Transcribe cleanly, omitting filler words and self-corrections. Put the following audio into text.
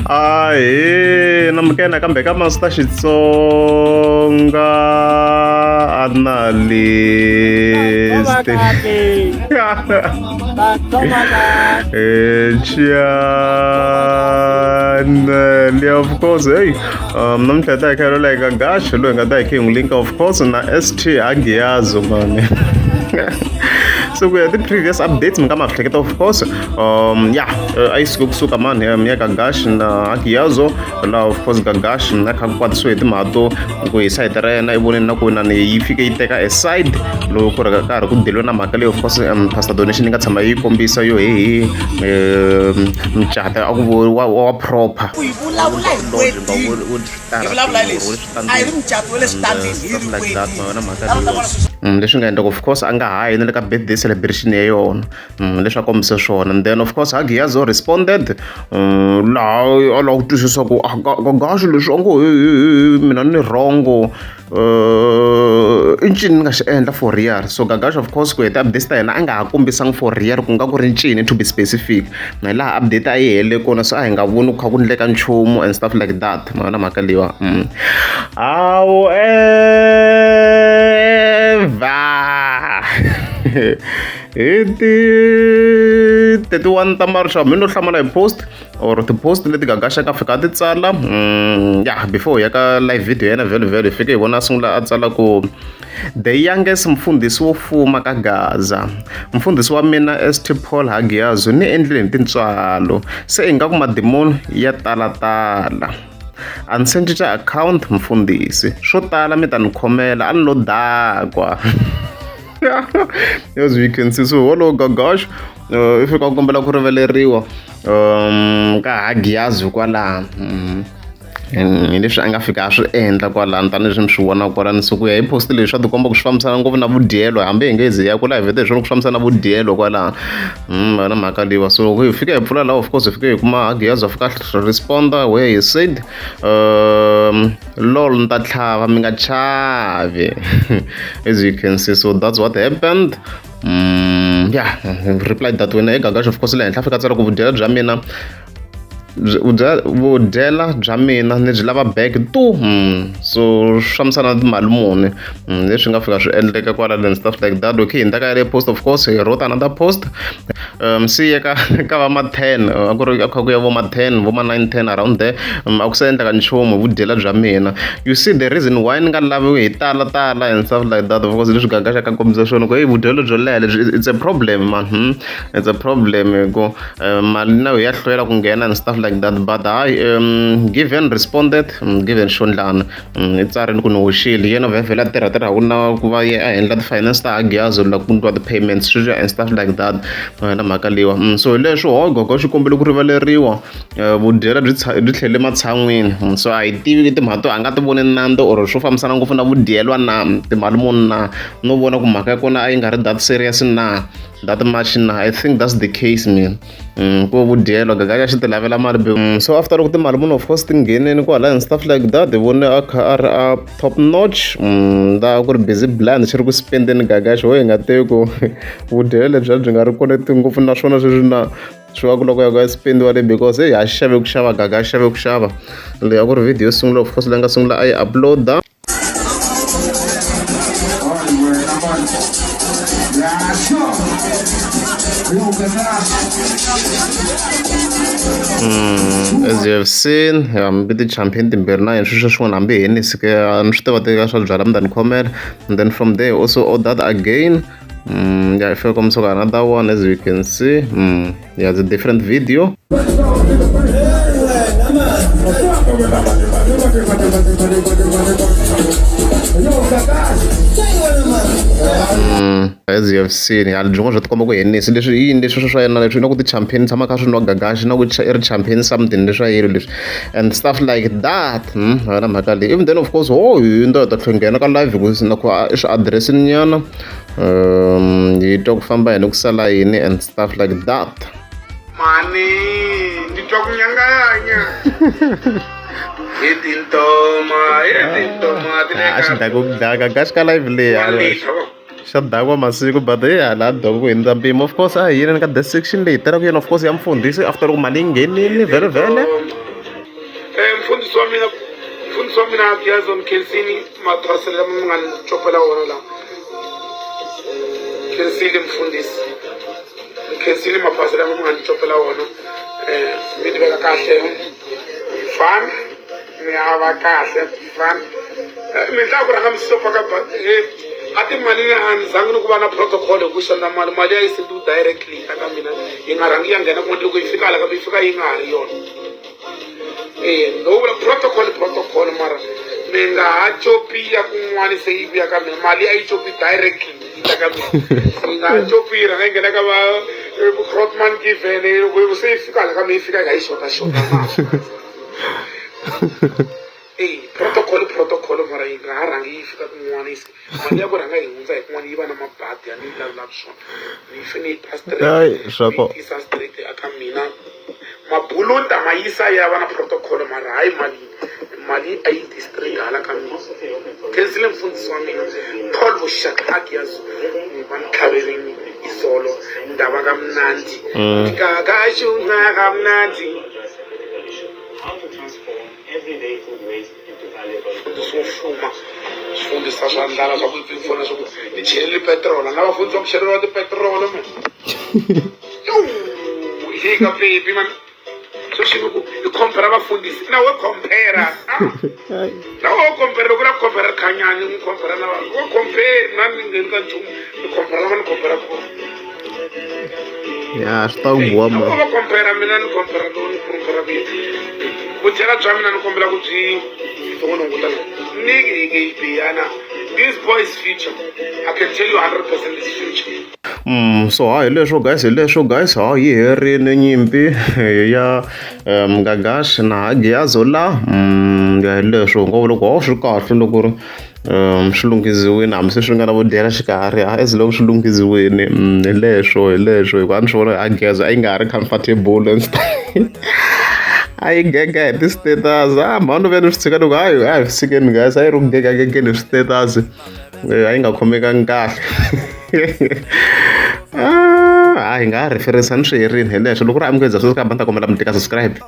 Ahee namukela nakambe ka Master Xitsonga Analyst channel of course hey namuntlha hi ta hi kha hi lwela eka Gash loyi hi nga ta hi kha hi n'wi linka of course na ST Hagiyazo mani so ku ya ti-previous updates mi nga ma hleketa of course ya a yi suke kusuka mani ya Gagash na Hagiyazo laha of course Gagash na kha ku kwatisiwe hi timhaka to ku hi sayiti ra yena i voneni na ku inani yi fike yi teka a side loko ku ri karhi ku deliwe na mhaka leyi of course pastor donation yi nga tshama yi kombisa yo hehe mucato a ku wa proper ku yi vulavula hi wedding hi vulavula hi leswi a hi ri mucato wa le switandini hi ri wedding Leswi nga endleka of course a nga ha yi na le ka birthday celebration ya yona leswi a kombise swona and then of course Hagiyazo responded laha a lava ku twisisa ku Gagash leswi a ngo mina ni wrong i ncini ni nga xi endla for real so Gagash of course ku heta updates ta yena a nga ha kombisangi for real ku nga ku ri ncini to be specific na hi laha update a yi hele kona so a hi nga voni ku kha ku ndleka nchumu and stuff like that ma yona mhaka leyiwa however hi ti 31 ta March mi no hlamala hi post or ti-post leti Gagash a nga fika a ti tsala ya before hi ya ka live video ya yena vhele vhele hi fike hi vona a sungula a tsala ku the youngest mfundhisi wo fuma ka Gaza mfundhisi wa mina ST Paul Hagiyazo ni endlile hi tintswalo se ingaku madimoni ya talatala a ni se cinca account mfundhisi swo tala mi ta ni khomela a ni lo dakwa as you can see so wolowo Gagash i fika ku kombela ku rivaleriwa ka Hagiyazo kwalaha hi leswi a nga fika a swi endla kwalano tanihileswi mi swi vonaka kwalano so ku ya hi post leyi swa tikomba ku swi fambisana ngopfu na vudyelo hambi hi nge zi ya kula hi vhete hi swona ku swi fambisana na vudyelo kwalano na mhaka leyiwa so loko hi fika hi pfula laha of course hi fike hi kuma Hagiyazo a fika a responda where he said lol ni ta tlhava mi nga chavi as you can see so that's what happened yeah reply that wena hi Gagash of course le henhla fika tsala ku vudyelo bya mina vudyela bya mina ni byi lava back tu so swi fambisana na timali muni leswi nga fika swi endleka kwala and stuff like that okay hi ndzhaku ka yaleyo post of course hi wrote another post se yi ya ka ka va ma 10 a ku ri a kha ku ya vo ma 10 vo ma 9 10 around there a ku se endleka nchumu hi vudyela bya mina you see the reason why ni nga lavi hi tala tala and stuff like that of course leswi Gagash a ka kombisa swona ku hey vudyelo byo leha lebyi it's a problem man it's a problem hi ku mali na yo ya hlwela ku nghena and stuff like that but hayi Given responded Given Xondlana i tsarile ku ni hoxile yena vhevhele a tirha tirhaku na ku va ye a endla ti-finance ta Hagiyazo la ku endliwa ti-payments sweswiya and stuff like that na mhaka leyiwa so hi leswo ho gogo xi kombele ku rivaleriwa vudyela byi byi tlhele matshan'wini so a hi tivi timhaka to a nga ti voni nandzu or swo fambisana ngopfu na vudyelwa na timali muni na no vona ku mhaka ya kona a yi nga ri that serious na that much na I think that's the case mina ku vudyelo Gagash a xi ti lavela mali so after loko timali muni of course ti nghenini kwala and stuff like that hi vone a kha a ri a top notch la ku ri busy blind xi ri ku spendeni Gagash ho hi nga tivi ku vudyelo lebyiya byi nga ri connect ngopfu naswona sweswi na swi va ku loko ya ku ya spendiwa le because hey a xi xave ku xava Gagash xave ku xava leyi a ku ri video yo sungula of course leyi nga sungula a yi upload-a As you have seen hambi ti-champion timbirhi na yena sweswo swin'wana hambi Hennessy ke ni swi tiva teka swa byala mi ta ni khomela and then from there also ordered again yeah if I come to another one as you can see yeah it's a different video As you have seen ya byin'wana bya tikomba ku Hennessy leswi i yini leswi swa yena leswi na ku ti-champion tshama kha swi nwa Gagash na ku i ri champion something leswa yini leswi and stuff like that na mhaka leyi even then of course ho hi ndza hi ta tlhela nghena ka live ku na ku i swi address-ini nyana hi twa ku famba yini ku sala yini and stuff like that Mhani ndzi twa ku nyanganya hi tintoma hi tintoma ti le a xi dakwa ku daka Gagash ka live leyi xa dakwa masiku but hey hala doko ku hundza mpimo of course a hi yeleni ka the section leyi tirhaka yena of course ya mfundhisi after loko mali yi nghenile vhele vhele. Mfundhisi wa mina, mfundhisi wa mina Giazo Mkhensini mathwasele lama mi nga ni copela wona lawa. Khensile mfundhisi. Mkhensini maphasela lama mi nga ni copela wona. Mi ni veka kahle mfana. Mi ya va kahle mfana. Mi ndla ku rhanga mi stopa ka a timalini a ni zangi ni ku va na protocol hi ku xandla mali mali ya yi sendiwi directly yi ta ka mina yi nga rhangi ya nghena kun'wana loko yi fika hala ka yi fika yi nga ha ri yona e no vula protocol protocol mara mi nga ha copi ya kun'wana se yi vuya ka mina mali a yi copi directly yi ta ka mina yi nga ha copi yi rhanga yi nghena ka va Grootman Given loko se yi fika hala ka mina yi fika yi kha yi xota xota na Eya protocol i protocol mara yi nga ha rhangi yi fika kun'wana yi mali ya ku rhanga yi hundza hi kun'wana yi va na mabadi a ni yi lavi swona ni yi fanele yi ta straight Hayi, swa ni yi ko- tisa straight aka mina mabulu ni ta ma yisa ya va na protocol mara hayi mali mali a yi ti straight hala ka mina khensile mfundhisi wa mina Paul Vuxaxaki ya va ni tlhaverini izolo ndava kamnandi ndikakashunga kamnandi Mfundhisi wo fuma swi fundhisa swa ndlala swa ku pfuna swa ku ni cheleli petiroli na vafundhisi va ku cheleriwa tipetiroli me hi ka baby man sweswi ni ku i compare vafundhisi na we compare na we compare loko la compare khanyani n'wi compare na vanhu wo compare na ni ngheni ka nchumu ni compare na va ni compare ku ya swi ta ku boha ma va compare mina ni compare lowu ni compare ku vudyela bya mina ni kombela ku byi tsongo ni hunguta ni biyana this boy is future I can tell you 100% is future. So ha hi leswo guys hi leswo guys ha yi herile nyimpi ya Gagash na Hagiyazo la ya hi leswo ngo loko ho swi kahle loko ri swi lunghisiwile hambi se swi nga na vudyela xikarhi a as long swi lunghisiwile hi leswo hi leswo hikuva a ni swi vona a geza a yi nga ha ri comfortable and a yi gega hi ti-status a mhani u vuya ni swi tshika loko hayi a hi swi tshikeni guys a yi ri ku gegagegeni hi swi-status a yi nga khomekangi kahle a hi nga ha referensa ni swi herini hi leswo loko ri amukeza sweswi ka ni ta kombela mi tika subscribe.